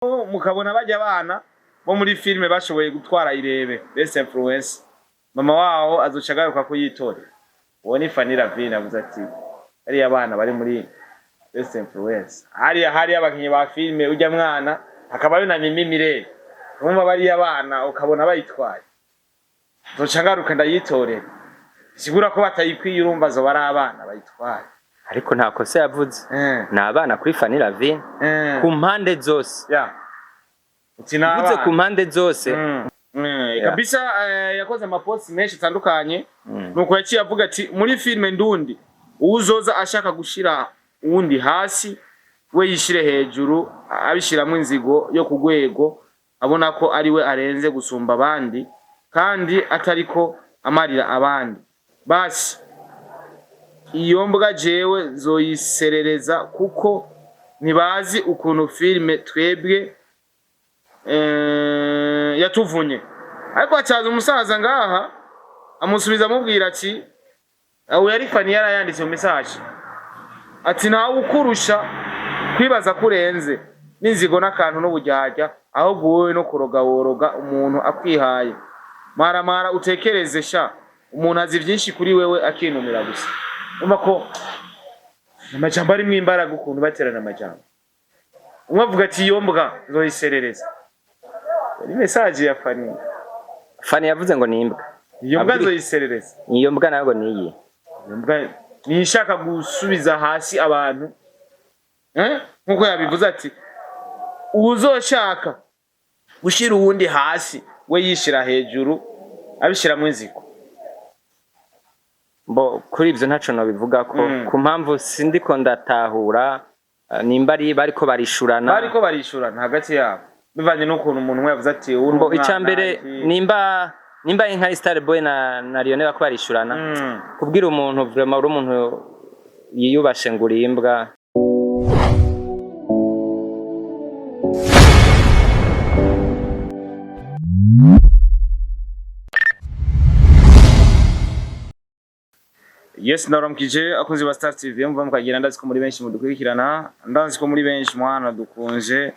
Mukabona bajya abana bo muri filime bashoboye gutwara irebe best influence, mama waho azoca agaruka kuyitorera. Uwo ni Fanny Lavine avuze ati hariya abana bari muri best influence, hariya hariya abakinyi ba filime, ujya mwana hakabayo na Mimi Mirere, urumva bariya abana ukabona bayitwaye, nzoca ngaruka ndayitorera, sigura ko batayikwiye, urumva azoba ari abana bayitwaye. Ariko nta kosa yavuze. Ni abana kuri Fanny Lavine ku mpande zose. Ya, uti ni Uvuze ku abana. mpande zose. Kabisa, yakoze amaposti menshi atandukanye. Nuko yaciye avuga ati muri filime ndundi uwuzoza ashaka gushira uwundi hasi we yishire hejuru, abishiramwo inzigo yo ku rwego abona ko ari we arenze gusumba abandi kandi atariko amarira abandi, basi iyo mbwa jewe nzoyiserereza kuko ntibazi ukuntu filime twebwe yatuvunye. Ariko hacaza umusaza ngaha amusubiza amubwira ati aho yari Fanny yarayanditse mu message ati ntawe ukurusha kwibaza ko urenze n'inzigo n'akantu n'uburyarya, ahubwo wowe no kuroga woroga umuntu akwihaye maramara. Utekereze sha, umuntu azi byinshi kuri wewe akinumira gusa. Umva ko amajambo arimwo imbaraga, ukuntu baterana amajambo, umwe avuga ati iyo mbwa nzoyiserereza. Ni message ya Fanny. Fanny yavuze ngo ni imbwa. Iyo mbwa nzoyiserereza. Iyo mbwa nayo ngo ni iyi. Iyo mbwa ni ishaka gusubiza hasi abantu, eh? Nkuko yabivuze ati uwuzoshaka gushira uwundi hasi we yishira hejuru abishiramo inzigo. Bo kuri ivyo ntaco nobivuga ko ku mpamvu sindiko ndatahura, nimba ari bariko barishurana. Bariko barishurana hagati yabo bivanye n'ukuntu umuntu umwe yavuze ati ubu ni Mbo umwana, ica mbere nimba nka Star Boy na Lionel bariko barishurana, kubwira umuntu vraiment uri umuntu yiyubashe ngo uri imbwa. Yes, naramukije akunzi ba Star TV mva mukagira, ndazi ko muri benshi mudukurikirana, ndazi ko muri benshi mwana dukunze,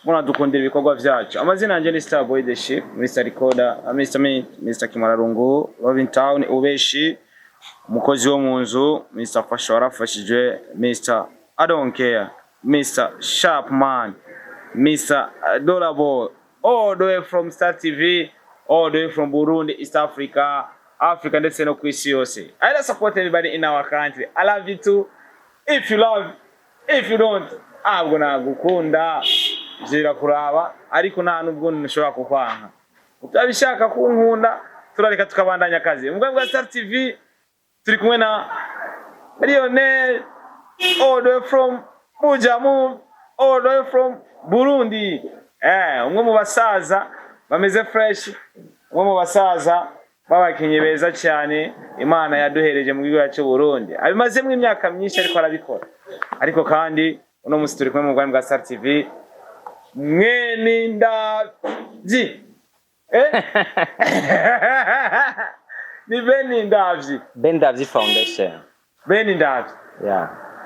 mwana dukundira ibikorwa vyacu. Amazina yanje ni Star Boy the Ship, Mr Recorder, Mr Mint, Mr Kimararungu, Robin Town, Ubeshi, umukozi wo mu nzu, Mr Fasha warafashije, Mr I don't care, Mr Sharp Man, Mr Dollar Boy, all the way from Star TV, all the way from Burundi, East Africa, Africa ndetse no ku isi yose. I support everybody in our country. I love you too. If you love, if you don't, ntabwo nagukunda ivyo birakuraba, ariko nta nubwo nshobora kukwanka. Utabishaka kunkunda turareka tukabandanya akazi. Mu bwa Star TV turi kumwe na Lionel all the way from Bujamu, all the way from Burundi. Umwe mu basaza bameze fresh, umwe mu basaza b'abakinyi beza cyane Imana yaduhereje mu gihugu cyacu Burundi. Abimazemo imyaka myinshi ariko arabikora. Ariko kandi uno musi turi kumwe mu bwami bwa Star TV, mwene Ndavyi. Eh? Ni Beni Ndavyi. Ben Ndavyi Foundation. Beni Ndavyi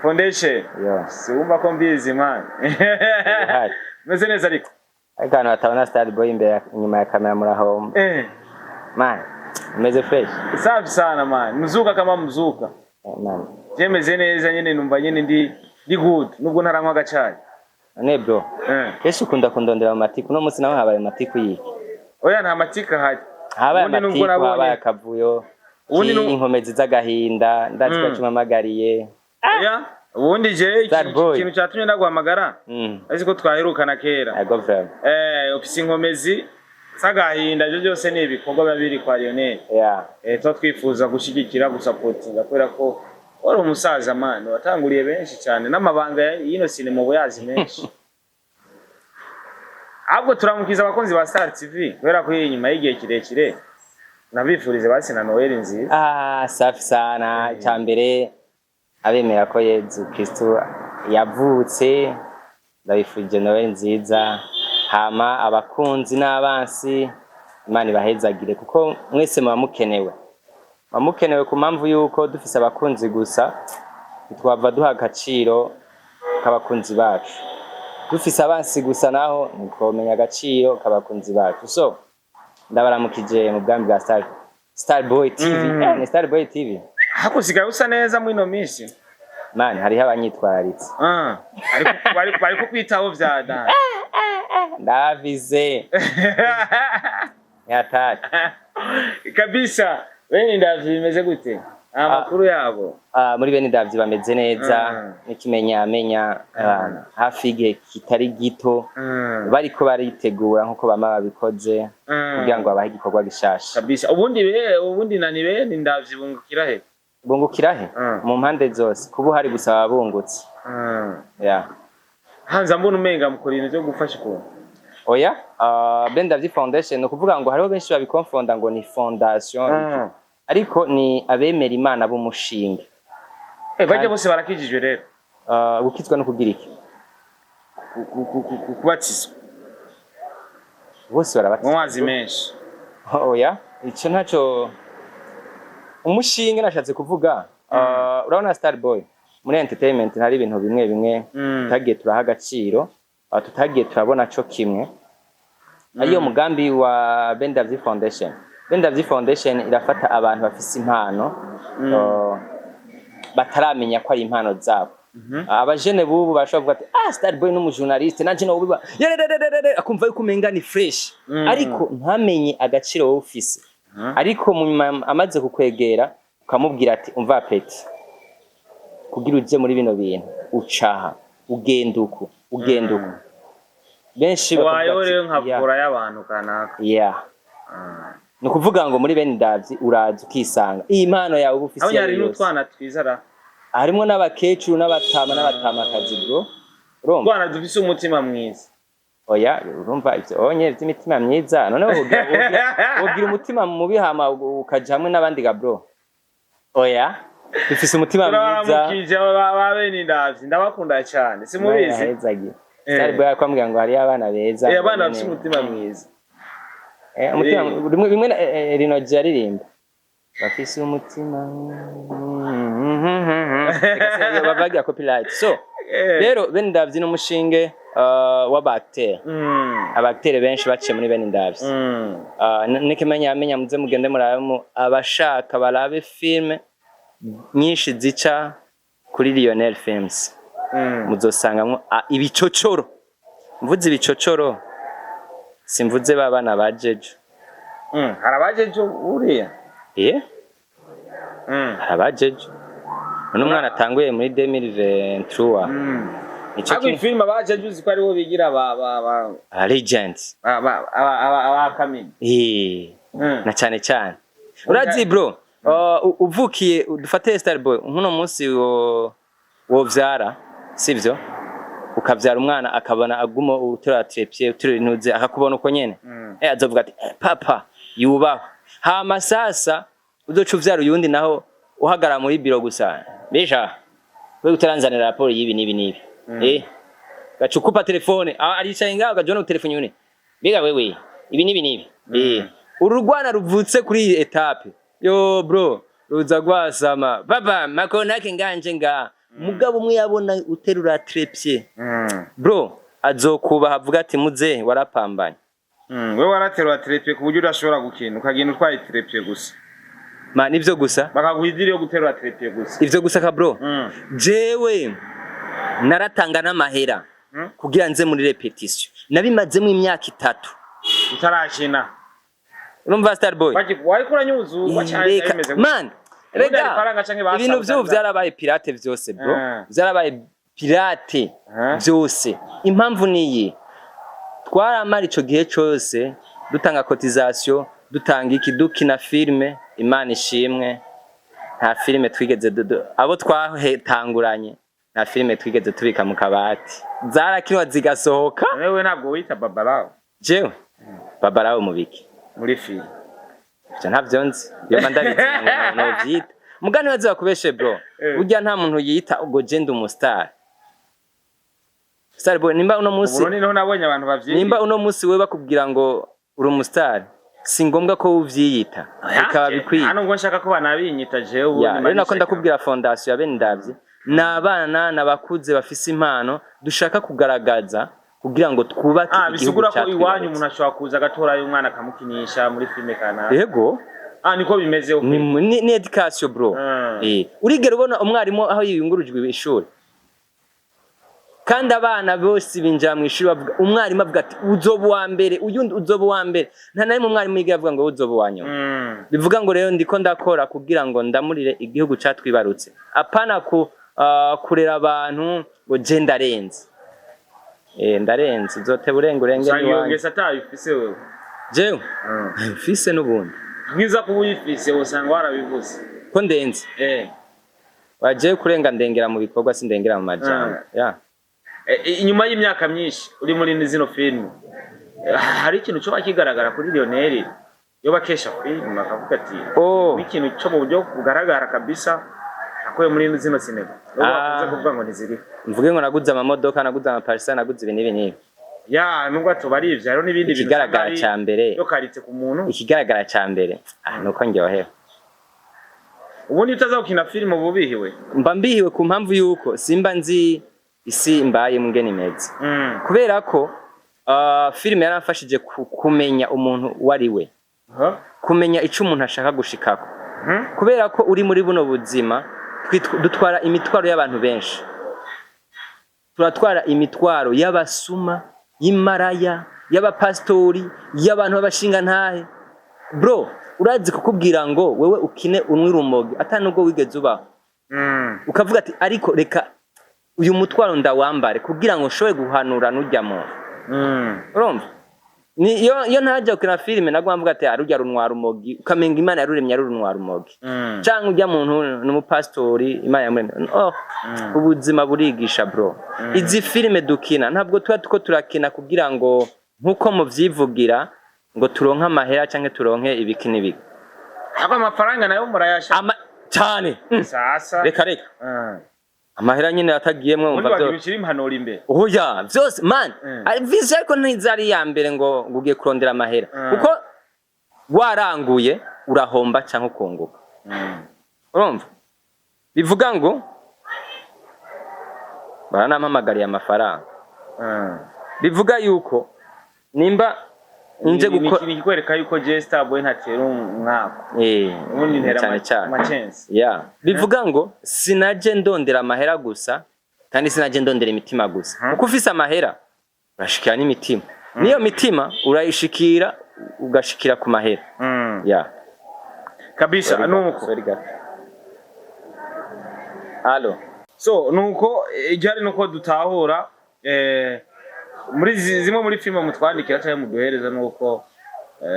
Foundation. Siwumva ko mbizi man. Uhari. Meze neza ariko. Ariko abantu batabona Star Boy imbere inyuma ya kamera murahomba. Man, umeze fresh. Safi sana man. Mzuka kama mzuka. Man. Je meze neza nyene, numva nyene ndi good nubwo ntaranywa agacayi. None bro, kenshi ukunda kundondera mu matiku, uno munsi naho habaye amatiku yiki? Oya, nta matika ahari. Habaye Ubundi nubwo amatiku, nabonye- habaye akavuyo. Ubundi Inkomezi z'agahinda, ndazi ko cumamagariye. Oya, ubundi je Star Boy. ikintu cyatumye ndaguhamagara azi ko twaherukana kera. Ego vraiment. Ufise inkomezi z'agahinda, ibyo byose ni ibikorwa biba biri kwa Lionel. Tuba twifuza gushyigikira, gusapotinga, kubera ko wari umusaza man watanguriye benshi cyane n'amabanga y'ino sinema uba yazi menshi. Ahubwo turamukiza abakunzi ba Star TV kubera ko inyuma y'igihe kirekire nabifurize basi na Noel nziza. Ah, safi sana. Icya mbere abemera ko Yezu Kristo yavutse, ndabifurije Noel nziza. Hama abakunzi n'abansi, Imana ibahezagire kuko mwese muba mukenewe. Muba mukenewe ku mpamvu yuko dufise abakunzi gusa ntitwava duha agaciro k'abakunzi bacu. Dufise abansi gusa naho ntitwomenya agaciro k'abakunzi bacu. So ndabaramukije mu bwami bwa Star Boy TV. Ni Star Boy TV. Hako usigaye usa neza mwino minsi. Man, hariho abanyitwararitse. Ah, bari kukwitaho vya dani. Ndavize yatari. Kabisa. Bene Ndavyi bimeze gute? Amakuru yabo? Ah, muri bene Ndavyi bameze neza. N'ikimenyamenya, hafi y'igihe kitari gito bariko baritegura nkuko bama babikoze kugira ngo babahe igikorwa gishasha. Kabisa. Ubundi ubundi nani, bene Ndavyi bungukira he? Bungukira he? Mu mpande zose, kuba uhari gusa baba bungutse. Yeah. Hanza mbona umenga mukora ibintu byo gufasha ukuntu. Oya, Bene Ndavyi Foundation ni ukuvuga ngo hariho benshi babikonfonda ngo ni fondation, ariko ni abemera Imana b'umushinge. Eh, bajya bose barakijijwe rero? Gukizwa no kugira iki? Kubatizwa. Bose barabatizwa. Mu mazi menshi. Oya, ico ntaco. Umushinge nashatse kuvuga, urabona Star Boy, muri entertainment hari ibintu bimwe bimwe tutagiye turaha agaciro, tutagiye turabona co kimwe. Ariyo mugambi wa Bendavyi Foundation. Bendavyi Foundation irafata abantu bafise impano, bataramenya ko ari impano zabo. Abajene bubu bashobora kuvuga ati: "Ah, Star Boy n'umujournaliste, nanje no biba yerererere," akumva yuko umenga ni fresh, ariko ntamenye agaciro wowe ufise. Ariko mu nyuma amaze kukwegera ukamubwira ati: "Umva petit, kugira uje muri bino bintu ucaha, ugenda uku, ugenda uku." Benshi bakavuga Wayo ati, rero "Yeah." nkavura y'abantu kanaka. Yeah. Ni ukuvuga ngo muri bene Ndavyi uraza ukisanga iyi mpano yawe uba ufise Aho iyo hari ari yose. n'utwana twiza ra. Harimwo n'abakecuru n'abatama n'abatamakazi, bro, urumva? Utwana dufise umutima mwiza. Oya, urumva ivyo onye vy'imitima myiza, none wogira umutima mubi hama ukaja hamwe n'abandi ga bro? Oya, dufise umutima mwiza. Turabaramukije ba bene Ndavyi, ndabakunda cyane, simubizi. Yahezagiye. Star Boy akwambwira ngo hariyo abana beza. Eh, abana bafise umutima mwiza. Eh, umutima rimwe rimwe Rino G aririmba bafise umutima. Babagira copyright. So rero bene Ndavyi n'umushinge w'aba acteur. Aba acteur benshi baciye muri bene Ndavyi. Nikimenya amenya muze mugende murabe, abashaka barabe film nyinshi zica kuri Lionel Films. Muzosangamwo ibicocoro. Mvuze ibicocoro, simvuze babana ba Jejo. Hari abajejo buriya? Eh. Hari abajejo. None umwana atanguye muri 2023, nico Ariko kimwe. Filime abajejo uzi ko aribo bigira ba Aba legends. ba kamini. Eh, na cyane cyane urazi bro, uvukiye, dufate Star Boy, nkuno munsi wo wovyara, sivyo, ukavyara umwana akabona aguma utura trépied, utura intuze, akakubona uko nyene, azovuga ati: "Eh, papa yubahwe." Hama sasa uzoca uvyara uyundi naho uhagarara muri biro gusa: "Bisha we utaranzanira raporo y'ibi n'ibi n'ibi." Gaca ukupa telefone, aricaye ngaho gajona telefone yune: "Biga wewe ibi n'ibi n'ibi." Uru rwana ruvutse kuri iyi étape yo bro ruza gwasama baba makonake nganje nga mugabo umwe yabona uterura trépied, bro, azokubaha avuga ati: "Muze warapambanye." We waraterura trépied ku buryo udashobora gukina, ukagenda utwaye trépied gusa. Ma nivyo gusa. Bakaguha idiri yo guterura trépied gusa. Ivyo gusa ka bro. Jewe naratanga n'amahera kugira nze muri répétition, nabimazemo imyaka 3. Utarashina. Urumva Starboy? Wariko uranyuzurwa cyane. Reka bimeze gute? man, Ubundi rega hari ifaranga canke basaba ibintu vy'ubu utari vyarabaye pirate vyose bro. Vyarabaye pirate vyose. Impamvu niyi: twaramara ico gihe cose dutanga cotisation, dutanga iki, dukina filme. Imana ishimwe, nta filme twigeze abo twatanguranye, nta filme twigeze tubika mu kabati, zarakinwa zigasohoka. Wewe ntabwo wita babalawo? Jewe babarawo mubiki? Muri filime. Ivyo ntavyo nzi, iyo mba ndabizi novyita mugani baze bakubeshe bro. Burya nta muntu yita ngo je ndi umustar. Star Boy, nimba uno munsi Uburundi niho nabonye abantu bavyiga. Nimba uno munsi wewe bakubwira ngo uri umustar, si ngombwa ko uvyiyita bikaba bikwiye. Hano ngo nshaka ko banabinyita jewe ubundi. Ya, rero nako mba ndakubwira, fondation ya bene Ndavyi ni abana n'abakuze bafise impano dushaka kugaragaza. kugira ngo twubake Ah, igihugu bisigura ko iwanyu catwibarutse. umuntu ashobora kuza agatorayo umwana akamukinisha muri filime kanaka? Yego. Ah, niko bimeze, okay. Ni education, bro. Urigera ubona umwarimu aho yiyungurujwe ishuri, kandi abana bose binjira mu ishuri bavuga, umwarimu avuga ati: "Uzoba uwa mbere, uyundi uzoba uwa mbere." Nta na rimwe umwarimu yiga avuga ngo: "Uzoba uwa nyuma." Bivuga ngo rero ndiko ndakora kugira ngo ndamurire igihugu catwibarutse, apana ku kurera abantu ngo je ndarenze. Ndarenze, uzoteba urenga urenge Usanga iyo n'iwanyu. ngeso atayifise wewe. Jewe mfise n'ubundi. Nkiza kuba uyifise, usanga warabivuze. Ko ndenze? Wajewe kurenga, ndengera mu bikorwa, sindengera mu majambo ya. Inyuma y'imyaka myinshi uri muri zino filime, hari ikintu coba kigaragara kuri Lionel yo bakesha filime akavuga ati ikintu cyo mu buryo bugaragara kabisa akuye muri zino sinema, nubwo bakunze kuvuga ngo ntiziriho? Mvuge ngo naguze amamodoka, naguze amaparisa, naguze ibi n'ibi n'ibi? Ya, nubwo atuba ari ivyo, hariho n'ibindi bintu Ikigaragara usanga ari ca mbere, yo karite ku muntu. ikigaragara ca mbere, nuko ndyohewe. Ubundi utaza gukina filime uba ubihiwe? Mba mbihiwe ku mpamvu yuko simba nzi isi mbayemo ingene imeze, kubera ko filime yaramfashije kumenya umuntu uwo ari we, kumenya ico umuntu ashaka gushikako, kubera ko uri muri buno buzima dutwara imitwaro y'abantu benshi. Turatwara imitwaro y'abasuma, y'imaraya, y'abapasitori, y'abantu b'abashingantahe. Bro, urazi kukubwira ngo wewe ukine unywe urumogi ata nubwo wigeze ubaho, ukavuga ati: "Ariko reka uyu mutwaro ndawambare kugira ngo nshobore guhanura n'ujya muntu." Urumva, ni iyo ntajya gukina filime nagwa mvuga ati: "Arujya runwa rumogi," ukamenga Imana yaruremye ari runwa rumogi, canke ujya muntu ni umupasitori, Imana yamuremye. Oh, ubuzima burigisha, bro. Izi filime dukina ntabwo tuba tuko turakina kugira ngo, nkuko muvyivugira, ngo turonke amahera canke turonke ibiki n'ibiki. Ariko amafaranga nayo murayasha? Ama cyane. Sasa. Reka reka. Amahera nyine atagiyemwo Ubundi wumva wagira byo ushyire impanuro imbere. Oya, vyose man. Ari vision, ariko ntizari iya mbere ngo ugiye kurondera amahera, kuko waranguye urahomba canke ukunguka. Urumva, bivuga ngo baranampamagariye amafaranga. Bivuga yuko nimba nje gukora Ni ikikwereka yuko je Starboy ntatera umwaka. Ubundi ntera cyane cyane. Amachensi. Yeah, bivuga ngo sinaje ndondera amahera gusa, kandi sinaje ndondera imitima gusa, kuko ufise amahera urashikira n'imitima, niyo mitima urayishikira ugashikira ku mahera. Yeah. Kabisa nuko. Sorry gato. Allo? So nuko igihari nuko dutahura muri zimwe muri filime mutwandikira cyangwa muduhereza, nuko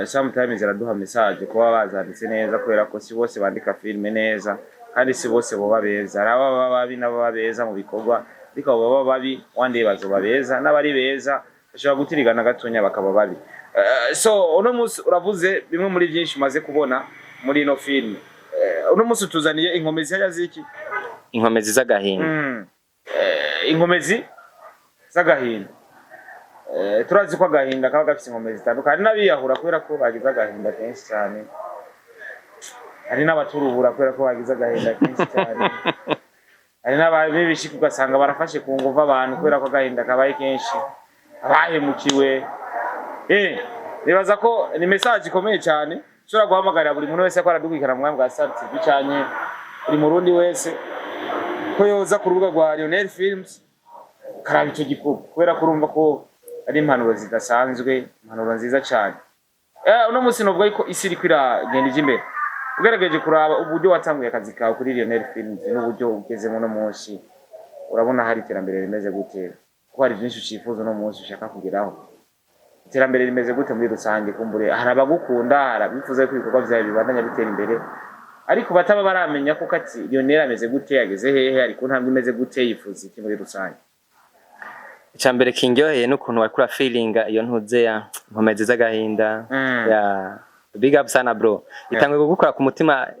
sometimes ziraduha message kuba bazanditse neza, kubera ko si bose bandika filime neza, kandi si bose boba beza. Hari ababa babi n'ababa beza mu bikorwa, ariko abo baba babi one day bazoba beza, n'abari beza bashobora gutirigana gatonya bakaba babi. So uno munsi uravuze bimwe muri byinshi umaze kubona muri ino filime. Uno munsi utuzaniye Inkomezi hajya ziki? Inkomezi z'agahinda. Inkomezi z'agahinda. Turazi ko agahinda kaba gafite inkomezi zitandukanye. Hari n'abiyahura kubera ko bagize agahinda kenshi cyane, hari n'abaturubura kubera ko bagize agahinda kenshi cyane, hari n'ababishika ugasanga barafashe ku nguvu abantu kubera ko agahinda kabaye kenshi, abahemukiwe. Nibaza ko ni message ikomeye cyane ushobora guhamagarira buri muntu wese ko aradukurikirana mu mwanya bwa Star TV, canke buri murundi wese ko yoza ku rubuga rwa Lionel Films karaba ico gikorwa, kubera ko urumva ko ari impanuro zidasanzwe, impanuro nziza cyane. Uno munsi novuga yuko isi iriko iragenda ija imbere. Ugerageje kuraba uburyo watanguye akazi kawe kuri Lionel Films n'uburyo ugezemo uno munsi, urabona hari iterambere rimeze gute? Ko hari byinshi ucifuza uno munsi ushaka kugeraho, iterambere rimeze gute muri rusange? Kumbure hari abagukunda, hari abifuza ko ibikorwa vyawe bibandanya bitera imbere, ariko bataba baramenya ko ati Lionel ameze gute, ageze hehe, ari ku ntambwe imeze gute, yifuza iki muri rusange? Icambere kindyoheye n'ukuntu wariko urafilinga iyo ntuze ya Nkomezi z'agahinda. Ya, big up sana, bro. Itangwe kugukora ku mutima.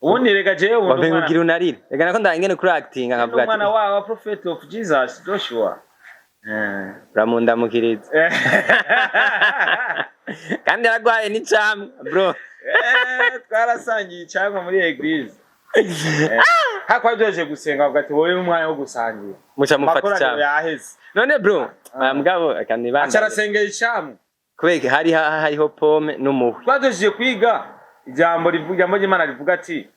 Ubundi rega jewe ubundi Wamenga ugira unarire. Rega nako ndangene kuri acting nkavuga ati umwana wa prophet of Jesus Joshua. Uramundamukiriza kandi yaragwaye n'icamwa, bro. Twarasangiye icamwa muri église. Hako duhejeje gusenga bavuga ati wowe umwanya wo gusangira. Muca mufata Amakoraniro icamwa. yaheze. None bro, aya mugabo reka nibandanye. Aca arasengera icamwa. Kubera hari hariho pome n'umuhwi. Twaduhejeje kwiga ijambo rivuga, ijambo ry'Imana rivuga ati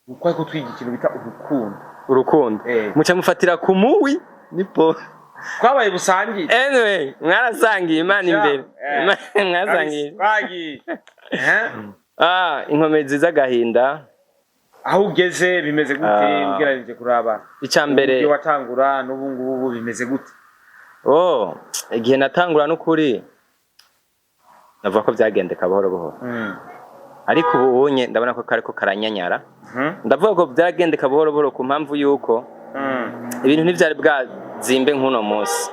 uko ariko twiga ikintu bita urukundo. Urukundo. Muca mufatira ku muhwi ni pome. Twabaye busangire. Anyway, mwarasangiye Imana imbere. Mwarasangiye. Twagiye. Eh? Ah, inkomezi z'agahinda. Aho ugeze bimeze gute? Ah. Ugereranije kuraba Icya mbere, uburyo watangura n'ubu ngubu bimeze gute? Oh, igihe natangura n'ukuri navuga ko byagendeka buhoro buhoro, ariko ubu unye ndabona ko kariko karanyanyara. Ndavuga ko byagendeka buhoro buhoro ku mpamvu yuko ibintu ntivyari bwazimbe nk'uno munsi.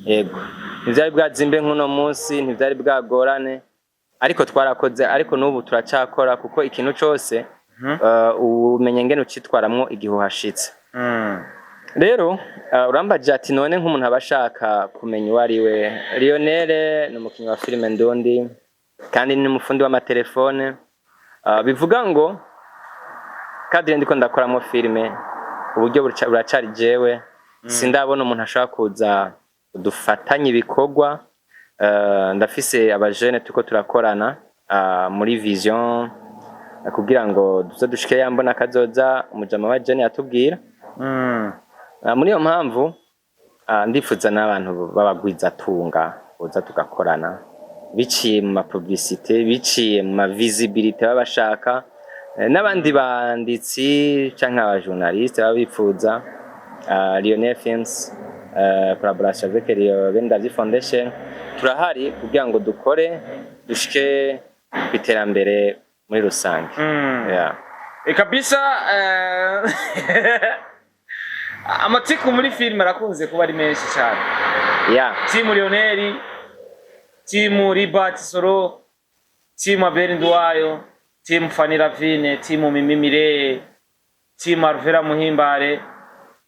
Yego, ntivyari bwazimbe nk'uno munsi, ntivyari bwagorane, ariko twarakoze, ariko n'ubu turacakora, kuko ikintu cose umenya ngene ucitwaramwo igihe uhashitse. Rero urambaje ati none nk'umuntu aba ashaka kumenya uwo ari we. Lionel ni umukinnyi wa filime ndundi kandi ni umufundi w'amatelefone. Bivuga ngo kadire ndiko ndakoramo filime, uburyo buracari jewe, sindabona umuntu ashobora kuza dufatanye ibikorwa. Ndafise abajene turiko turakorana muri vision kugira ngo duze dushike yambona kazoza umujama wa jene yatubwira. Muri iyo mpamvu ndifuza n'abantu b'abagwizatunga boza tugakorana biciye mu ma publicité, biciye mu ma visibilité baba bashaka, n'abandi banditsi canke aba journaliste baba bifuza. Lionel Films, collaboration avec Leo Bendavyi Foundation, turahari kugira ngo dukore dushike ku iterambere muri rusange. Yeah. E kabisa, amatiku muri filime arakunze kuba ari menshi cyane. Timu Lionel, timu Ribat Soro, timu Abel Nduwayo, timu Fanny Ravine, timu Mimi Mire, timu Arvera Muhimbare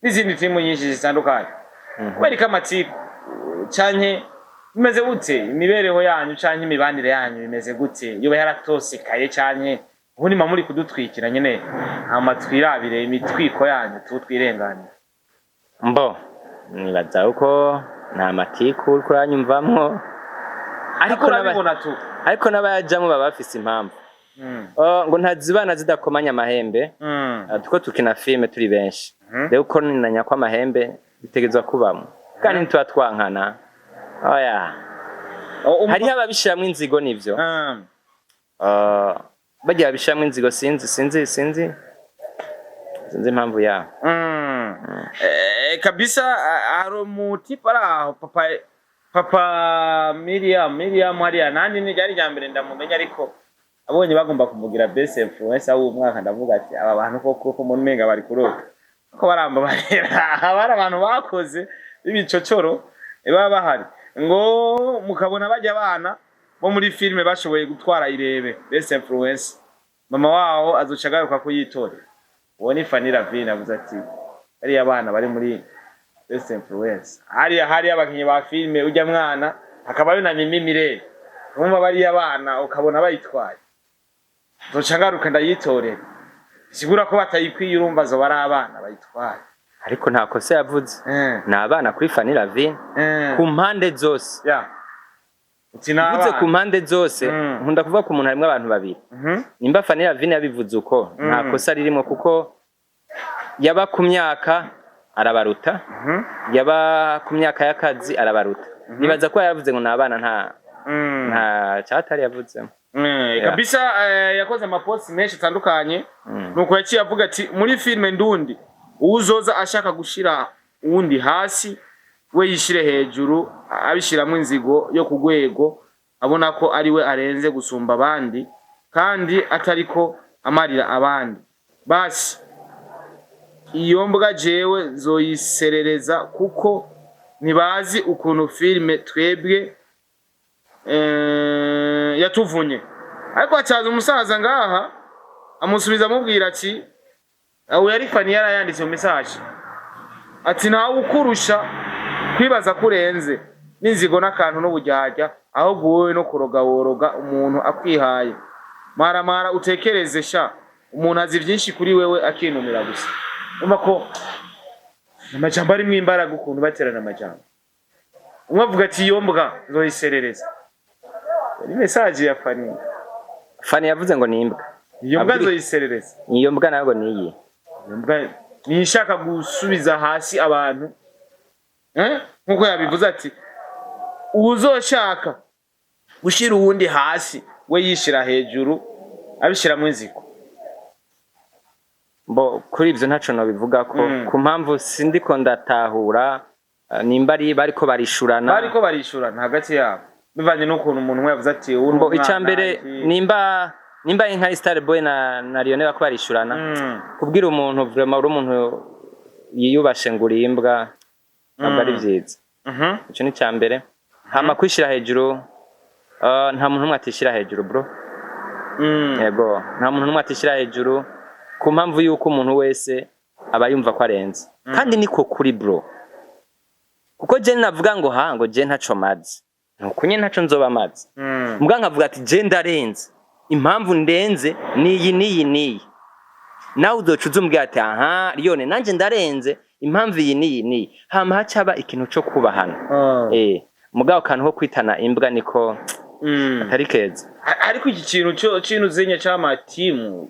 n'izindi timu nyinshi zitandukanye. Kubera ko amatiku canke bimeze gute, imibereho yanyu canke imibanire yanyu bimeze gute, yoba yaratosekaye canke ubundi muba muri kudutwikira nyene, hama twirabire imitwiko yanyu tu twirenganire? Mbo nibaza uko nta matiku uriko uranyumvamwo, ariko urabibona tu. Ariko n'abayajamwo baba bafise impamvu. Oh, ngo ntazibana zidakomanya amahembe. Tuko tukina filime turi benshi. Rero uko ninanya ko amahembe bitegerezwa kubamwo, kandi ntituba twankana, oya. Hariho ababishiramwo inzigo nivyo. Bagiye babishiramwo inzigo, sinzi impamvu yabo. Kabisa, hari umutipe ari aho, papa Miriam hariya, nanjye ni ryari rya mbere ndamumenya, ariko abonye bagomba kumugira best influencer w'uwo mwaka, ndavuga ati aba bantu koko ko umuntu umenga bari kurota ko barambabarira, bari abantu bakoze b'ibicocoro baba bahari, ngo mukabona bajya abana bo muri filime bashoboye gutwara irebe best influencer, mama waho azoca agaruka kuyitorera. Uwo ni Fanny Ravine, avuze ati bariya bana bari muri best influencer, hariya hariya abakinyi ba filime, ujya mwana hakabayo na Mimi Mirere, urumva bariya bana ukabona bayitwaye, nzoca ngaruka ndayitorera, sigura ko batayikwiye, urumva zoba ari abana bayitwaye. Ariko nta kosa yavuze. Ni abana kuri Fanny Lavine ku mpande zose. Ya, uti ni Mvuze ku abana. mpande zose, nkunda kuvuga ko umuntu harimwo abantu babiri. Nimba Fanny Lavine yabivuze uko, nta kosa ririmo, kuko yaba ku myaka arabaruta, yaba ku myaka y'akazi arabaruta. Nibaza ko yaravuze ngo ni abana, nta nta cyatari yavudzemo. Yeah. Kabisa, yakoze amaposti menshi atandukanye. Nuko yaciye avuga ati muri filime ndundi uwuzoza ashaka gushira uwundi hasi we yishire hejuru, abishiramwo inzigo yo ku rwego abona ko ari we arenze gusumba abandi kandi atariko amarira abandi, basi iyo mbwa jewe nzoyiserereza kuko ntibazi ukuntu filime twebwe yatuvunye. Ariko hacaza umusaza ngaha amusubiza amubwira ati aho yari Fanny yarayanditse mu message ati ntawe ukurusha kwibaza kurenze n'inzigo n'akantu n'ubujyajya, ahubwo wowe no kuroga woroga umuntu akwihaye maramara, utekereze sha. Umuntu azi byinshi kuri wewe akinumira gusa. Urumva ko amajambo arimwo imbaraga, ukuntu baterana amajambo, umwe avuga ati: "Iyo mbwa nzoyiserereza." Ni message ya Fani. Fani yavuze ngo ni imbwa. Iyo mbwa Abwira- nzoyiserereza. Iyo mbwa nayo ngo ni iyi. Iyo mbwa ni ishaka gusubiza hasi abantu, eh? Nkuko yabivuze ati: "Uzoshaka gushira uwundi hasi, we yishira hejuru abishiramo inziko." Bo, kuri ivyo ntaco nobivuga ko ku mpamvu sindiko ndatahura, nimba ari bariko barishurana. Bariko barishurana hagati yabo bivanye n'ukuntu umuntu umwe yavuze ati: "Uyu ni Mbo umwana," ica mbere, nimba nka Star Boy na Lionel bako barishurana, kubwira umuntu vraiment uri umuntu yiyubashe ngo uri imbwa, ntabwo ari vyiza. Ico ni ica mbere. Hama kwishira hejuru, nta muntu n'umwe atishira hejuru, bro. Yego, nta muntu n'umwe atishira hejuru, ku mpamvu yuko umuntu wese aba yumva ko arenze, kandi niko kuri, bro, kuko je navuga ngo ha ngo je ntaco maze, nuko nyene ntaco nzoba maze. Mbwa nkavuga ati: "Je ndarenze, impamvu ndenze niyi niyi niyi." Nawe uzoca uza umbwira ati: "Aha Liyone, nanje ndarenze, impamvu iyi niyi niyi." Hama hacaba ikintu co kubahana. Mugabo kantu ko kwitana imbwa niko atari keza. Ariko iki kintu cyo kintu zenya c'amatimu,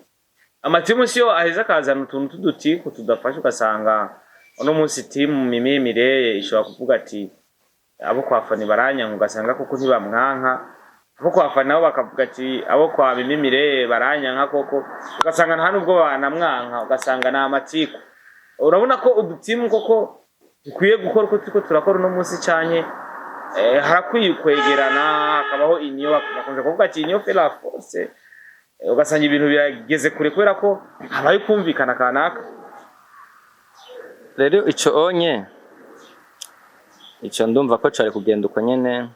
amatimu siyo aheza akazana utuntu t'udutiku tudafasha, ugasanga uno munsi timu Mimi Mireye ishobora kuvuga ati: "Abo kwa Fani baranyanka," ugasanga koko ntibamwanka. Abo kwa Fani nabo bakavuga ati: "Abo kwa Mimi Mireye baranyanka koko," ugasanga nta nubwo banamwanka, ugasanga ni amatiku. Urabona ko udutimu koko dukwiye gukora uko turiko turakora uno munsi, canke harakwiye kwegerana hakabaho union? Bakunze kuvuga ati: "Union fait la force." Ugasanga ibintu birageze kure kubera ko habaye kumvikana kanaka. Rero ico onye, ico ndumva ko cari kugenda uko nyene,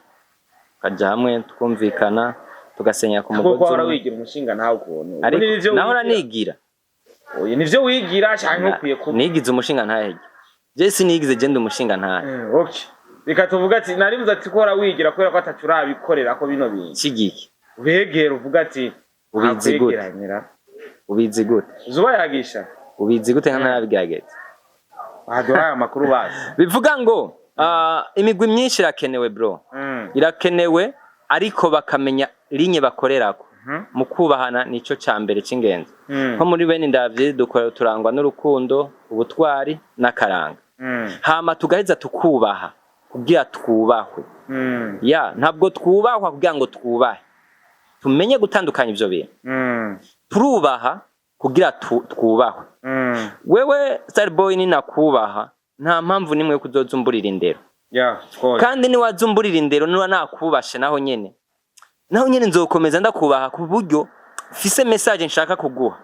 tukaja hamwe, tukumvikana, tugasenyera ku kuko mugozi wahora umwe. wigira umushinga ntawe ukuntu. Ariko Ubundi nivyo nahora wigira. nigira. Oya, nivyo wigira canke ukwiye kuba Nigize umushinga ntahege, je sinigize, je ndi umushinga ntahe. Okay, reka tuvuga ati naribuze ati ko wahora wigira kubera ko atacu urabikorera ko bino bintu Kigiki? ubegera uvuga ati Ubizi gute? "Nakwegeranyira." Ubizi gute? Zuba yagisha. Ubizi gute nka ntarabigerageza? Baduhaye amakuru bazi. Bivuga ngo imigwi myinshi irakenewe, bro. Irakenewe, ariko bakamenya linye bakorerako mu kubahana, nico ca mbere c'ingenzi. Nko muri bene ndavyi dukora, turangwa n'urukundo, ubutwari n'akaranga. Hama tugaheza tukubaha kugira twubahwe. Ya, ntabwo twubahwa kugira ngo twubahe, tumenye gutandukanya ivyo bintu. Turubaha kugira twubahwe. Wewe Starboy, ninakubaha, nta mpamvu nimwe yo kuzozumburira indero. Yeah, of course. Kandi niwazumburira indero, niba nakubashe, naho nyene nzokomeza ndakubaha ku buryo mfise message nshaka kuguha.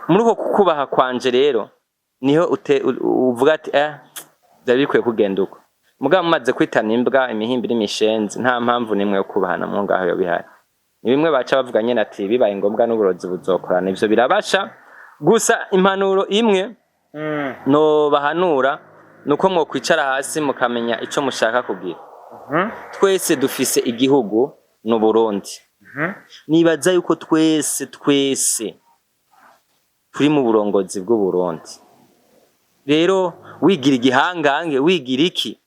Muri uko kukubaha kwanje rero niho uvuga ati: "Byari bikwiye kugenda uko." Mugabo mumaze kwitana imbwa, imihimbi n'imishenzi, nta mpamvu nimwe yo kubahana mu ngaho yo bihari. Ni bimwe baca bavuga nyene ati: "Bibaye ngombwa n'uburozi buzokorana." Ivyo birabasha gusa. Impanuro imwe no bahanura nuko mwokwicara hasi mukamenya ico mushaka kugira. Twese dufise igihugu, ni Burundi. Nibaza yuko twese twese turi mu burongozi bw'u Burundi. Rero wigira igihangange, wigira iki,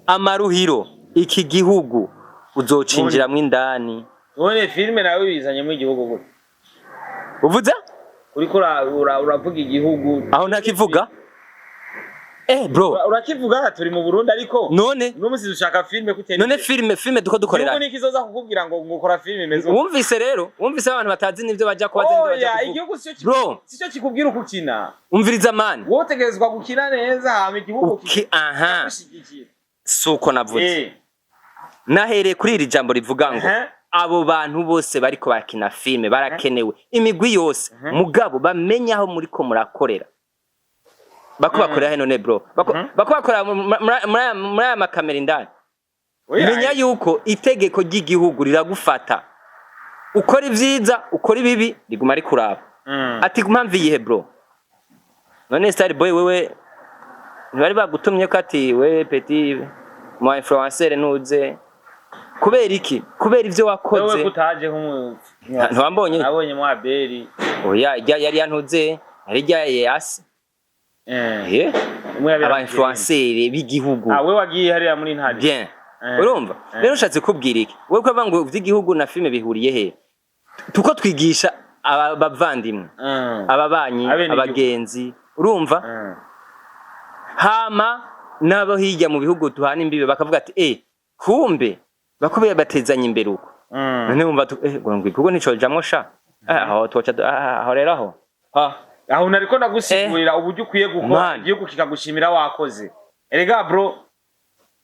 amaruhiro iki gihugu uzocinjiramwo indani. None filime nawe bizanyemo igihugu gute? Uvuze? Uriko uravuga igihugu. Aho ntakivuga, bro. Urakivuga, turi mu Burundi, ariko None uno munsi dushaka filime kutera. None filime duko dukorera. Igihugu nikizoza kukubwira ngo ukora filime imeze uko. Wumvise rero, wumvise abantu batazi n'ivyo baja kubaza n'ivyo baja Oya, kuvuga. igihugu sico Bro. sico kikubwira uko ukina. Umviriza, man. Wowe utegerezwa gukina neza, hama igihugu Uki aha. kikagushigikira. Suko navuze. Nahereye kuri iri jambo rivuga ngo abo bantu bose bariko barakina filime barakenewe, imigwi yose, mugabo bamenye aho muriko murakorera. Bako bakorera he none, bro? Bako bako bakorera muri aya makamera indani. Oya, Menya yuko itegeko ry'igihugu riragufata, ukora ivyiza, ukora ibibi, riguma rikuraba. Ati mpamvu iyihe, bro? None Star Boy, wewe ntibari bagutumye ko ati: "We petit mu influencer, ntuze"? Kubera iki? Kubera ivyo Wewe wakoze. kutaje nk'umu Ntiwambonye? Nabonye mu Abeli. Oya, ijya yari yantuze, yari ijya yasi. Eh. Eh, Umwe yabera aba mu influencer b'igihugu. Kirimba. Ah, we wagiye hariya muri Ntare. Bien. Eh. Urumva? Rero ushatse kubwira iki? Wewe ko ngo ivy'igihugu na filime bihuriye he? Tuko twigisha aba bavandimwe, ababanyi, Abenegihugu. abagenzi, urumva? Hama n'abo hirya mu bihugu duhana imbibe bakavuga ati: "Eh, kumbe bakubeye batezanye imbere uko." None wumva ngo igihugu nicojamwo sha. Eh, aho twoca aho rero aho. Ah, Aho nariko ndagusigurira uburyo ukwiye gukora Man. igihugu kikagushimira wakoze. Erega bro,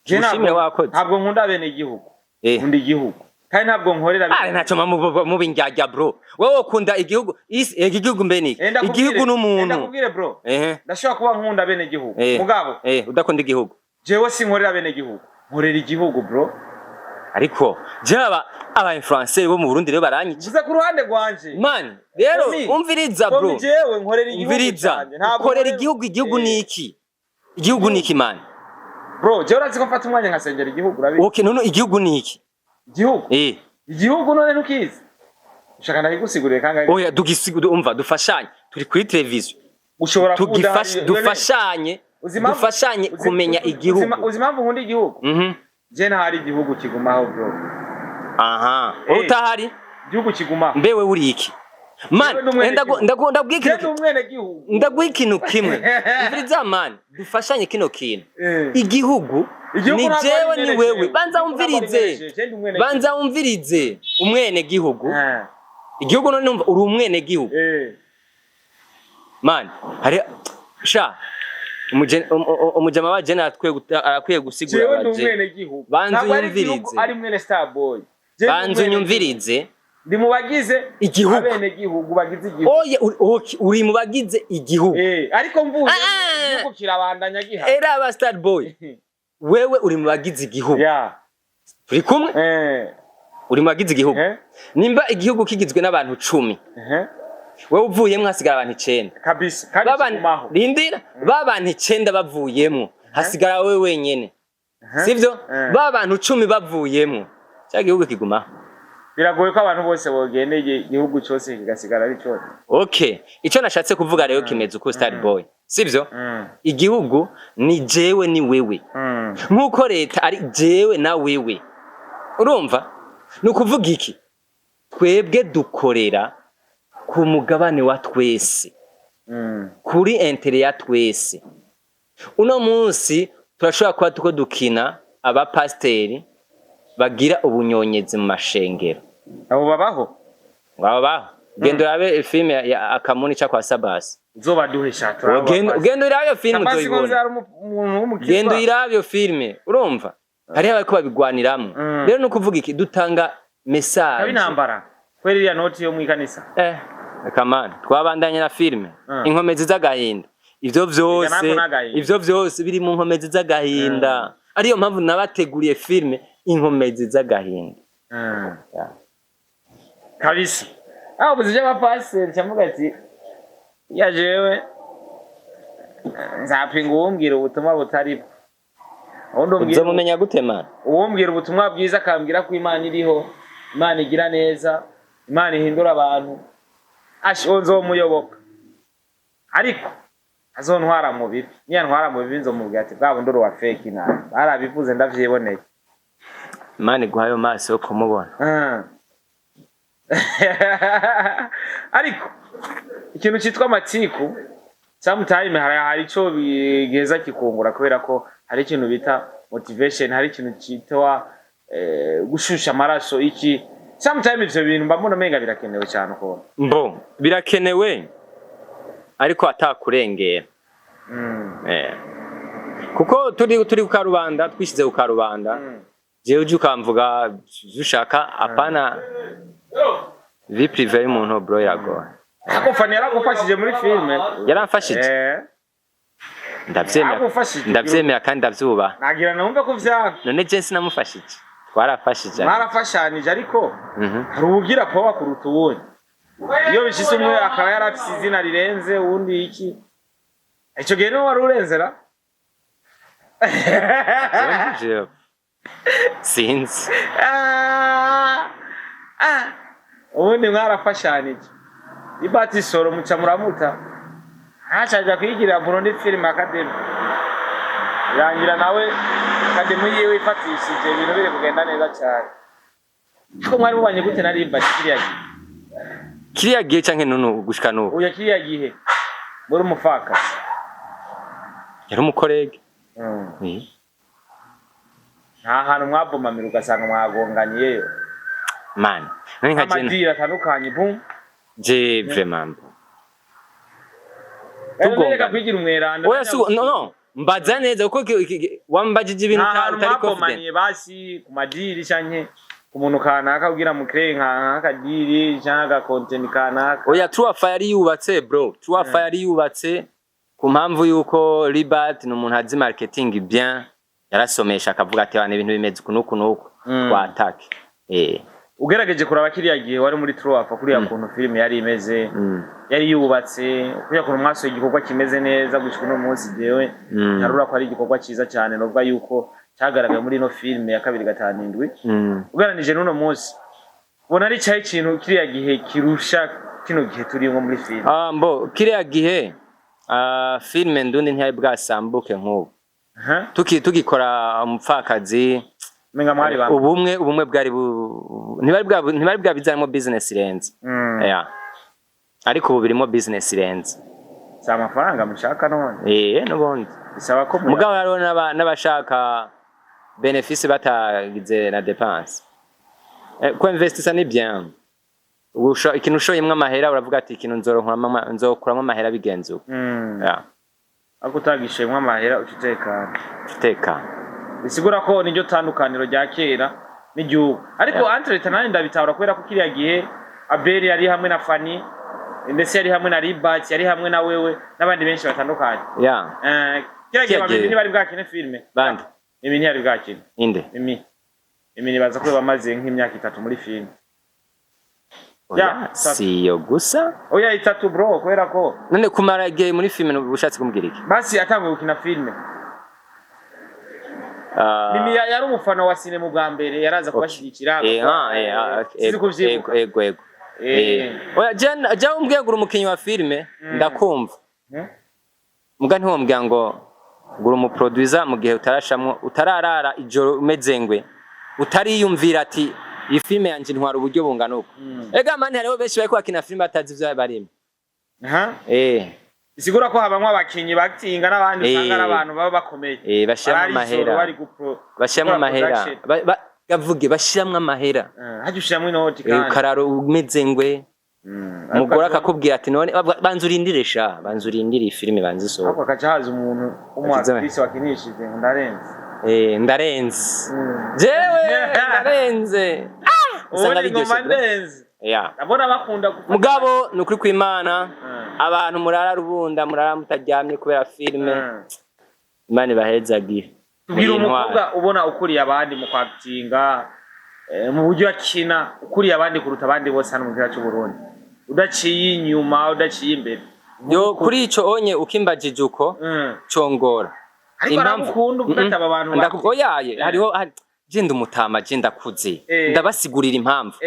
je Gushimira wakoze. Ntabwo nkunda bene igihugu. Eh. Nkunda igihugu. Kandi ntabwo nkorera Ah, ntacyo muba indyarya bro. Wowe ukunda igihugu, igihugu mbe ni iki? Eh, ndakubwire- Igihugu n'umuntu. Ndakubwire bro. Eh. Ndashobora kuba nkunda bene igihugu. Eh. Mugabo, Eh, udakunda igihugu. jewe sinkorera bene igihugu. Nkorera igihugu, bro. Ariko jaba aba influencer bo mu Burundi rero baranyica. Mvuze ku ruhande rwanje. Man, rero Tommy, umviriza bro. Tommy, jewe nkorera igihugu Umviriza. canje. Ntabwo Ukorera nkorera- igihugu, igihugu Eh, ni iki? Igihugu ni iki, man? Bro, jewe urazi ko mfata umwanya nkasengera igihugu, urabizi. Okay, none igihugu ni iki? Igihugu. Eh. Igihugu none ntukizi. Ushaka ndakigusigurire kangahe? Oya, dugisigu umva dufashanye. Turi kuri television. Ushobora kuba Tugifashe udahari- dufashanye. Uzi impamvu- Dufashanye kumenya igihugu. Uzi impamvu nkunda igihugu? Mhm. Je ntahari igihugu kigumaho, bro. Aha. Eh. Utahari? Igihugu kigumaho. Mbewe uri iki? Man, Jewe ndi umwenegihugu. ndabwira Je ikintu ndi umwenegihugu. ndaguha ikintu kimwe. Umviriza man, dufashanye kino kintu. Eh. Igihugu Igihugu ni ntabwo jewe ari ni mwene wewe. jewe. Banza Igihugu ntabwo ari umvirize. mwene jewe. Je ndi umwenegihugu. Banza umvirize. Umwene gihugu. Eh. Igihugu none numva uri umwene gihugu. Eh. Man, hari sha umujama wa jene arakwiye gusigura Jewe ndi abaje. umwenegihugu. Banza Ntabwo ari unyumvirize. igihugu, ari mwene Starboy. Je ndi Banza umwenegihugu. unyumvirize. Ndi mu bagize Igihugu. abenegihugu bagize igihugu. Oye, okay, uri mu bagize igihugu. Eh, ariko mvuye Ah. igihugu kirabandanya gihari. Era aba Starboy. Wewe uri mu bagize igihugu. Yeah. Turi kumwe? Eh. Uri mu bagize igihugu. Eh. Nimba igihugu kigizwe n'abantu 10, Eh. wewe uvuyemwo hasigara abantu 9. Kabisa. Kandi kigumaho. Rindira, babantu 9 bavuyemwo hasigara wewe wenyene, sivyo? Eh. Ba bantu 10 bavuyemwo, cya gihugu kigumaho. Biragoye ko abantu bose bogendeye igihugu cyose kigasigara ari cyose. Okay, ico nashatse kuvuga rero kimeze uko, Star Boy, sivyo? Mm. Igihugu ni jewe ni wewe, nkuko leta ari jewe na wewe. Urumva, ni ukuvuga iki? Twebwe dukorera ku mugabane wa twese, kuri intérêt ya twese. Uno munsi turashobora kuba tuko dukina abapasiteri bagira ubunyonyezi mu mashengero. Abo babaho. Ngabo baho, genda urabe filime ya Akamuni ca kwa Sabasi. Uzobaduhe shatura. Ugenda urabe iyo filime, Sabasi ko uzoyibona. ari umuntu w'umukizwa. Genda uyirabe iyo filime. Urumva hariho abariko babigwaniramwo. Rero ni ukuvuga iki? Dutanga message. Kabi intambara. Kweri iriya noti yo mwikanisa. Eh, kamana twabandanye na filime. Inkomezi z'agahinda, ivyo vyose. Nako n'agahinda. Ivyo vyose biri mu nkomezi z'agahinda, ariyo mpamvu nabateguriye filime Inkomezi z'agahinda. Yeah. Kabisa. Aho buze by'abapasiteri cyavuga ati ya jewe nzapinga uwumbwira ubutumwa butari bwo. Uwundi umbwira Uzomumenya gute, man? Uwumbwira ubutumwa bwiza akambwira ko Imana iriho, Imana igira neza, Imana ihindura abantu, ashi uwo nzomuyoboka. Ariko azontwara mu bibi. Niyantwara mu bibi nzomubwira ati bwa bundi uri uwa fake nabi. Barabivuze ndavyiboneye. Imana iguha ayo maso yo kumubona. Ariko ikintu cyitwa amatiku sometime hari ico bigeza kikungura, kubera ko hari ikintu bita motivation, hari ikintu cyitwa gushusha amaraso iki. Sometime ivyo bintu mba mbona umenga birakenewe cyane ukuntu. Mbo birakenewe ariko atakurengera. Eh. Kuko turi ku karubanda, twishize ku karubanda. Jewe uje ukamvuga ivyo ushaka, apana vie privée y'umuntu bro, iragoye. Ako Fani yaragufashije muri filme. Yaramfashije. Eh. Ndavyemera. Yaragufashije. Ndavyemera kandi ndavyubaha. Nagira numve ko vyanka. None je sinamufashije? Twarafashije. Mwarafashanije ariko hari uwugira power kuruta uwundi. Iyo bishitse umwe akaba yarafise izina rirenze uwundi iki, ico gihe niwe wari urenzera. Jewe sinzi. Ah, ah. Ubundi mwarafashanije. Libert Soro muca muramuta, ntacaja kwigira Burundi Film Academy, birangira nawe academy yiwe ifatishije ibintu biri kugenda neza cyane. Ariko mwari mubanye gute na Libert kiriya gihe? Kiriya gihe canke nunu gushika nubu? Oya, kiriya gihe muri umupfakazi. Yari umu collègue. Nta hantu mwavomamira ugasanga mwagonganiyeyo? Man, none nka je Amadiri atandukanye, boom. Je vraiment Reka Tugongana. kwigira umweranda. Oya, si no, mbaza neza kuko wambajije ibintu Nta hantu utari confident. mwavomaniye basi ku madiri canke ku muntu kanaka kugira mukireye nk'akadiri canke aga content kanaka? Oya, True Fire yari yubatse, bro. True Fire yari yubatse ku mpamvu yuko Libert ni umuntu azi marketing bien, yarasomesha akavuga ati: "Bana, ibintu bimeze uku n'uku n'uku." Twatake. Ugerageje kuraba kiriya gihe wari muri Troapa, kuriya kuntu filime yari imeze, yari yubatse, kuriya kuntu mwasohoye igikorwa kimeze neza gushika uno munsi, jewe ntarura ko ari igikorwa ciza cyane, novuga yuko cyagaragaye muri ino filime ya 257. Ugereranije n'uno munsi, ubona ari cyahe ikintu kiriya gihe kirusha kino gihe turimwo muri filime? Ah, mbo kiriya gihe filime ndundi ntiyari bwasambuke nk'ubu. Aha. Tugikora umupfakazi, Menga mwari bamwe. Ubumwe bwari ntibari bwabizanemo business irenze. Yeah. Ariko ubu birimo business irenze. Si amafaranga mushaka none? N'ubundi. Bisaba ko Mugabo hariho n'abashaka bénéfice batagize na dépense. Ko investisa ni bien. Ikintu ushoyemwo amahera uravuga ati ikintu nzokuramo amahera bigenze uko. Yeah. Ariko utagishemwo amahera uca utekana. Utekana. Bisigura ko niryo tandukaniro rya kera n'igihugu, ariko entre nanjye ndabitahura kubera ko kiriya gihe Abel yari hamwe na Fanny, ndetse yari hamwe na Ribat, yari hamwe na wewe n'abandi benshi batandukanye. Kiriya gihe Kiriya bamimi gihe. ntibari bwakine filime. Bande? Mimi ntiyari bwakine. Inde? Mimi nibaza ko bamaze nk'imyaka 3 muri filime. Oya, Ya, si iyo gusa. Oya, 3, bro, kubera ko None kumara igihe muri filime ushatse kumbwira iki? Basi atanguye gukina filime. Ah, Mimi yari umufana wa sinema bwa mbere, yaraza kubashyigikira. Ah, Sinzi kuvyibuka. Ego. Oya, je umbwiye ngo uri umukinyi wa filime, ndakumva. Muga ntiwombwira ngo gura umu producer mu gihe utarashamwo, utararara ijoro umeze ngwe, utariyumvira ati iyi filime yanje ntwara uburyo bungana uko. Ega man, hariho benshi bariko bakina filime batazi ivyo barimo. Aha. Bisigura ko habamwo abakinyi batinga n'abandi usanga ari abantu baba bakomeye. Bashiramwo Barara ijoro amahera. bari gupro Bashiramwo gukora amahera. production. Gavuge bashiramwo amahera. Hajya ushiramwo inoti kandi. Ukarara umeze ngwe. Umugore akakubwira ati none banza urindire sha, banza urindire iyi filime banza isohoke. Ariko hakaca haza umuntu w'umu actrice wakinishije ngo ndarenze. Ndarenze. Jewe ndarenze. Usanga Ubundi ngoma biryoshe, bro. ndenze. Yeah. Ndabona bakunda gufata. Mugabo ni ukuri kw'Imana, abantu murara rubunda, murara mutaryamye kubera filime, Imana ibahezagire. Tubwira Muri intwari. umukobwa ubona ukuriye abandi mu kwakitinga, mu buryo akina, ukuriye abandi kuruta abandi bose hano mu gihugu cy'u Burundi, udaciye inyuma, udaciye imbere. Yo, kuri ico onye ukimbajije uko, congora. Ariko aragukunda uvuga ati aba bantu Oyaye, hariho je ndi umutama, je ndakuze. Ndabasigurira impamvu.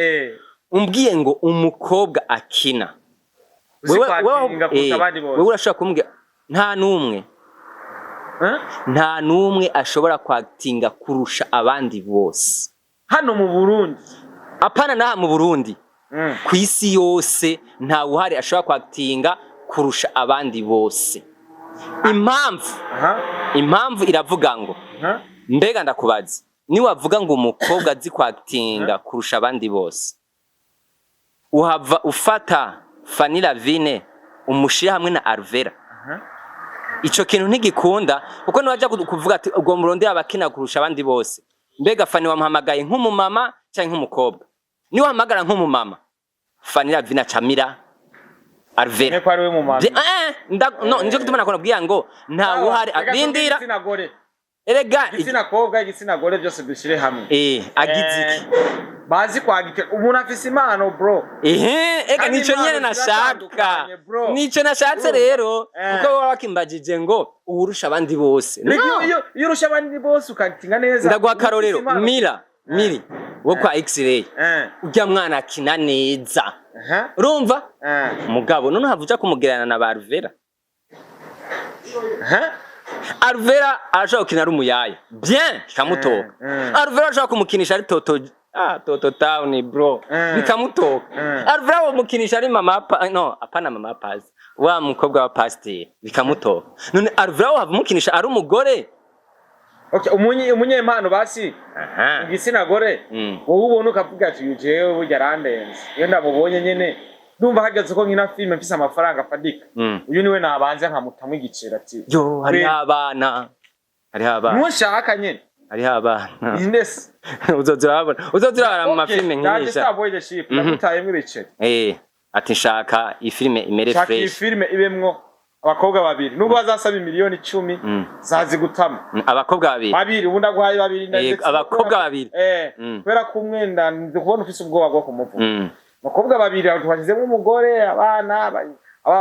Umbwiye ngo umukobwa akina. Uzi kwakitinga kuruta abandi bose. Wewe urashobora kumbwira nta n'umwe. Eh? Nta n'umwe ashobora kwakitinga kurusha abandi bose. Hano mu Burundi? Apana naha mu Burundi. Ku isi yose nta wuhari ashobora kwakitinga kurusha abandi bose. Impamvu, impamvu iravuga ngo mbega ndakubaza, niwavuga ngo umukobwa azi kwakitinga kurusha abandi bose, uhava ufata Fanny Lavine umushira hamwe na Alvera? Ico kintu ntigikunda, kuko niwaja kuvuga ati ubwo murondera abakina kurusha abandi bose, mbega Fanny wamuhamagaye nk'umumama canke nk'umukobwa? Niwahamagara nk'umumama, Fanny Lavine acamira Alvera. Neko ari we mu mama. No, nico gituma nakubwira ngo nta wuhari. Reka tuvuge Rindira. igitsina gore. Erega Igitsina kobwa, igitsina gore, byose dushyire hamwe. Agize iki? Bazi kwagita, umuntu afise impano, bro. Ehe, ega Kandi nico impano nyene nashaka. ziratandukanye, bro. Nico nashatse Urumva? rero, kuko baba bakimbajije ngo uwurusha abandi bose. Reka No. iyo urusha abandi bose ukagitinga neza. Ndaguha akarorero. Ufise impano. Mira, Miri. Wo kwa X-ray. Urya mwana akina neza. Urumva? Mugabo none hava uja kumugererana na ba Alvera. Alvera arashobora gukina ari umuyaya bien, bikamutoka. Alvera arashobora kumukinisha ari Toto, ah, Toto Town bro, bikamutoka. Alvera womukinisha ari mama pa, no, apana mama pasi, wa mukobwa wa pasiteri, bikamutoka. None Alvera wava umukinisha ari umugore? Okay, umunyempano basi igitsina gore, wowe ubona ukavuga ati uyu jewe burya arandenze, iyo ndamubonye nyene ndumva hageze ko nkina filime mfise amafaranga afadika, uyu niwe nabanze nkamutamwo igiceri ati Yo, hariho abana, hariho abana. Ntushaka nyene. Hariho abana. Indese. Uzoza urababona, uzoza urabara mu mafilime Ndaje. nkinisha. Starboy the Ship, ndagutayemwo ibiceri. Ati nshaka iyi filime imere Shaka iyi fresh. filime ibemwo abakobwa babiri, nubwo bazasaba imiliyoni 10, zazigutama. Abakobwa babiri. Babiri, ubu ndaguhaye babiri. Abakobwa babiri. Kubera ko umwenda ndi kubona ufise ubwoba bwo kumuvuga. Abakobwa babiri aho twashyizemo umugore, abana,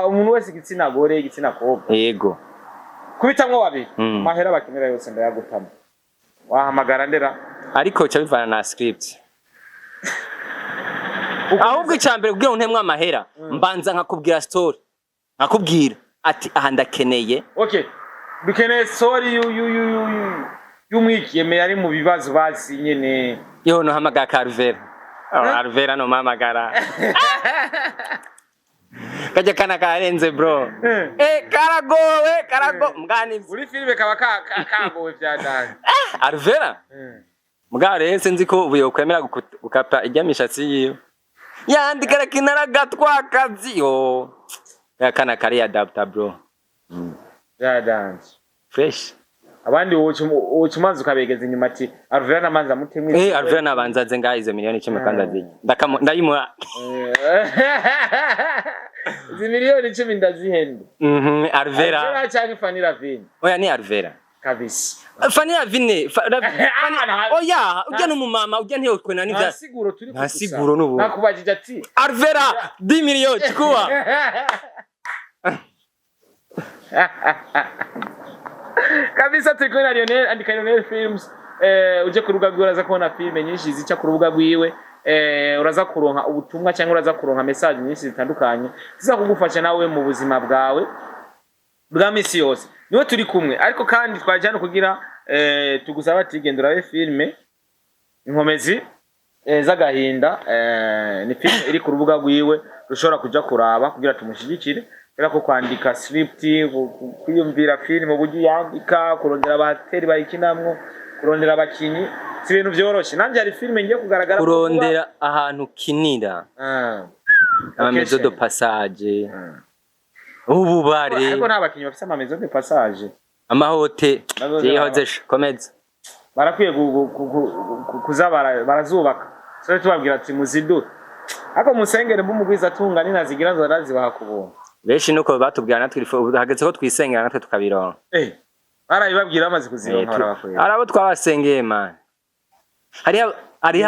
umuntu wese, igitsina gore, igitsina kobwa. Kubitamwo babiri, amahera bakenera yose ndayagutama. Wahamagara ndera? Ariko ca bivana na script. Ahubwo icya mbere, kugira ngo ntemwe amahera, mbanza nkakubwira story, nkakubwira ati aha ndakeneye. Okay, dukeneye story y'umwigeme yari mu bibazo basi nyene. Yo, nohamagara ka Alvera. Oh, Alvera no mpamagara kajya kana karenze bro. Karagowe, karago mbwani. Uri filime kaba kagowe vya dani. Alvera mbwa rero sinzi ko ubu yokwemera gukata ijya mishatsi yiwe yandi karakina aragatwa kazi yo ya kana kari adapta bro. Vya dani. Fresh. Abandi woca umanza ukabegeza inyuma ati Alvera namanza mutemwe. Alvera nabanza aze ngaha, izo miliyoni 10 kwanza zije ndayimuha. Izi miliyoni 10 ndazihende. Alvera. Alvera canke Fanny Lavine? Oya, ni Alvera. Kabisa. Fanny Lavine oya, ujya n'umumama ujya ntiyokwena Nta n'ivya siguro turi Nta siguro n'ubu. Nakubajije ati Alvera 10 millions chukua. Kabisa, turi kumwe na Lionel, andika Lionel Films, uje ku rubuga rwiwe uraza kubona filime nyinshi zica ku rubuga rwiwe. Uraza kuronka ubutumwa cyangwa uraza kuronka message nyinshi zitandukanye ziza kugufasha nawe mu buzima bwawe bwa misi yose. Niwe turi kumwe, ariko kandi twaje hano kugira tugusaba ati genda urabe filime Inkomezi z'agahinda. Ni filime iri ku rubuga rwiwe rushobora kuja kuraba kugira tumushyigikire, kubera ko kwandika script, kwiyumvira filime uburyo uyandika, kurondera abateri bayikinamwo, kurondera abakinyi, si ibintu vyoroshe. Nanje hari filime ngiye kugaragara. Kurondera ahantu kinira, ama maison de Location. passage, ububare. Ariko nta bakinyi bafise ama maison de passage. Amahote. Nazo Yihoze komeza. Barakwiye kuza barazubaka. So tubabwira ati muzidure, ariko musengere mbumugwiza atunga ninazigira nzarazibaha ku buntu. Benshi nuko batubwira, natwe hageze ko twisengera natwe tukabironka. Barabibabwira bamaze kuzironka, barabakwera. Hari abo twabasengeye man, hariho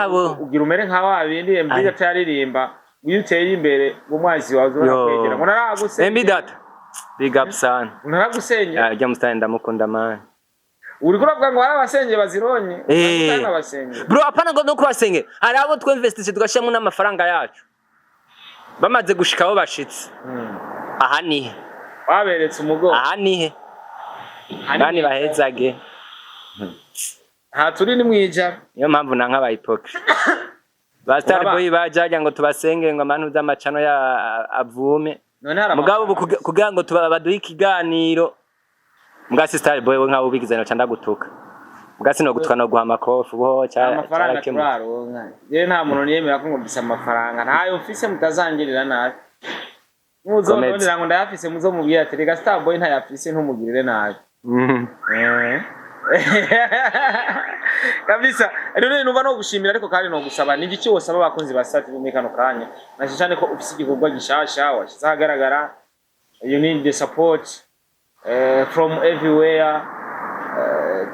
abo. Ugira umere nka wa bindi MB Data yaririmba, iyo uteye imbere umwanzi wawe Yo. uzakwegera ngo naragusengera. MB Data, big up sana. Naragusengera. Ah, ujya musitani ndamukunda man. Uriko uravuga ngo hari abasengeye bazironye? Abasengeye. Bro, apana ngo no kubasengera, hari abo twinvestise tugashyiramo n'amafaranga yacu, bamaze gushika aho bashitse, aha nihe? Waberetse umugongo. Aha nihe bani bahezage? Nta turi ni mwijana. Niyo mpamvu nanka aba hypocrite ba Star Uraba- Boy bajya ngo tubasenge ngo abantu z'amacano ya avume. None hari Mugabo ubu amafaranga. kugira ngo baduhe ikiganiro mbwa si Star Boy we nkaho ubigize no ndagutuka mbwa sino gutuka no guha amakofi ubu Amafaranga cyarakemutse. turaronka. Jewe nta muntu niyemera ko ngo mfise amafaranga, ntayo mfise, mutazangirira nabi. Muzonondera ngo ndayafise, muzomubwira ati reka Starboy ntayafise, ntumugirire nabi. Kabisa rero numva no gushimira, ariko kandi no gusaba ni igiki wosaba abakunzi ba Star TV muri kano kanya, na cyane ko ufise igikorwa gishasha washize ahagaragara? You need the support from everywhere.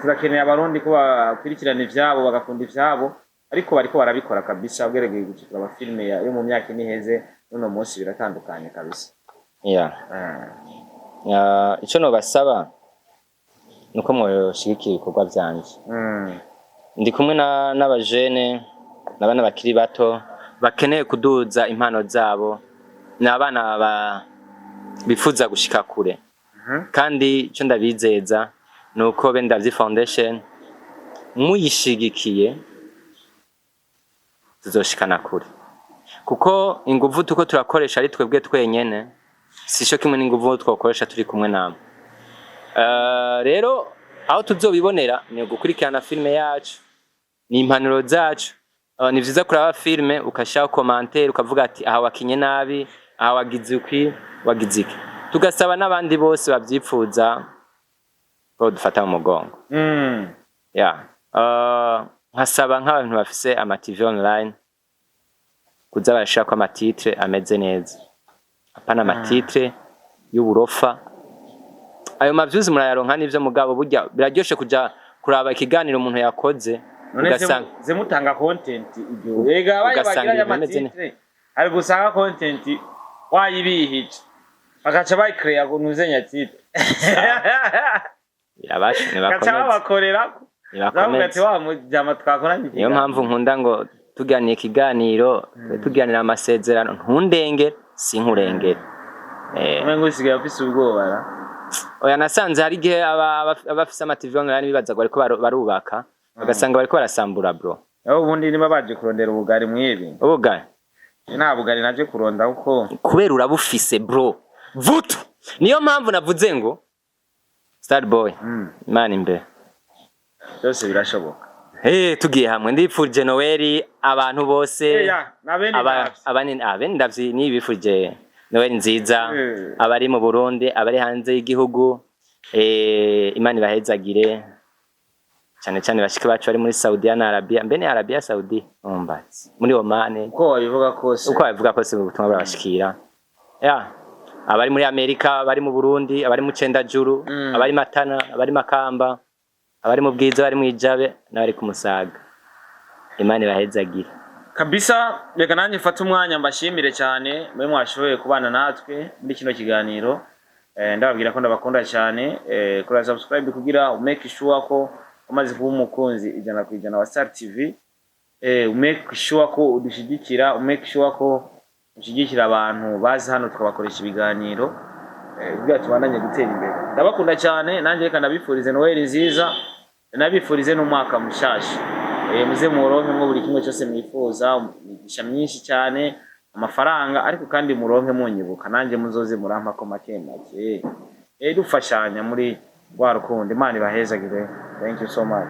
Turakeneye abarundi ko bakurikirana ivyabo, bagakunda ivyabo, ariko bariko barabikora kabisa. Ugeregeye gucikura amafilime yo mu myaka ine iheze n'uno munsi biratandukanye kabisa. Ico nobasaba nuko mwoshigikira ibikorwa vyanje. Ndi kumwe n'abajene Ni abana bakiri bato bakeneye kuduza impano zabo, ni abana bifuza gushika kure. Kandi ico ndabizeza ni uko Bene Ndavyi Foundation muyishigikiye tuzoshikana kure, kuko inguvu tuko turakoresha ari twebwe twenyene sico kimwe n'inguvu twokoresha turi kumwe namwe. Rero aho tuzobibonera ni ugukurikirana filime yacu, ni impanuro zacu. Ni vyiza kuraba filime ukashiraho commentaire, ukavuga ati aha wakinye nabi, aha wagize ukwi, wagize iki. Tugasaba n'abandi bose bavyipfuza ko dufata mu mugongo. Yeah. Nkasaba nk'abantu bafise ama TV online kuza barashirako ama titre ameze neza, apana ama titre y'uburofa. Ayo ma views murayaronka n'ivyo, mugabo burya biraryoshe kuja kuraba ikiganiro umuntu yakoze None ugasanga zemutanga content ibyo ega abaye ugasanga bagira ibintu bimeze y'ama titre, hari gusanga content wayibihije bagaca bayikreya ngo ntuzenya titre. Birabasha. Gaca Nibakomeze. babakorerako, bavuga ati Nibakomeze. wa mujama twakoranye Niyo ikiganiro. mpamvu nkunda ngo tuganire ikiganiro, tuganira amasezerano, ntundengere sinkurengere. Umengo usigaye ufise ubwoba ra. Oya, nasanze hari igihe abafise ama TV online bibaza ngo bariko barubaka, bagasanga bariko barasambura, bro. Aho ubundi niba baje kurondera ubugari mwibi. Ubugari? Nta bugari naje kuronda kuko Kubera urabufise, bro, vutu. Niyo mpamvu navuze ngo Starboy, Imana imbere. Byose birashoboka. Tugiye hamwe. Ndipfuje Noel abantu bose. Eya, na bene Ndavyi. Abene Ndavyi nibifuje Noel nziza. Abari mu Burundi, abari hanze y'igihugu, Imana ibahezagire cyane cyane bashiki bacu bari muri Saudiya na Arabia, mbene Arabia Saudi, umbatsi muri Oman. Uko wabivuga kose. Uko babivuga kose ubutumwa burabashikira. Ya, abari muri Amerika, abari mu Burundi, abari mu Cendajuru, abari Matana, abari Makamba, abari mu Bwiza, abari mu Ijabe n'abari ku Musaga, Imana ibahezagire. Kabisa, reka nanjye mfate umwanya mbashimire cyane mwe mwashoboye kubana natwe muri kino kiganiro. Ndababwira ko ndabakunda cyane. Kora subscribe kugira umake sure ko umaze kuba umukunzi 100% wa Star TV. Umake sure ko udushyigikira, umake sure ko ushyigikira abantu bazi hano tukabakoresha ibiganiro, kugira tubandanye gutera imbere. Ndabakunda cyane, nanjye reka ndabifurize Noel nziza, nabifurize n'umwaka mushasha. Muze muronke mwo buri kimwe cyose mwifuza, imigisha myinshi cyane, amafaranga, ariko kandi muronke munyibuka nanjye, muzoze murampa ko make make, dufashanya muri rwa rukundo. Imana ibahezagire. Thank you so much.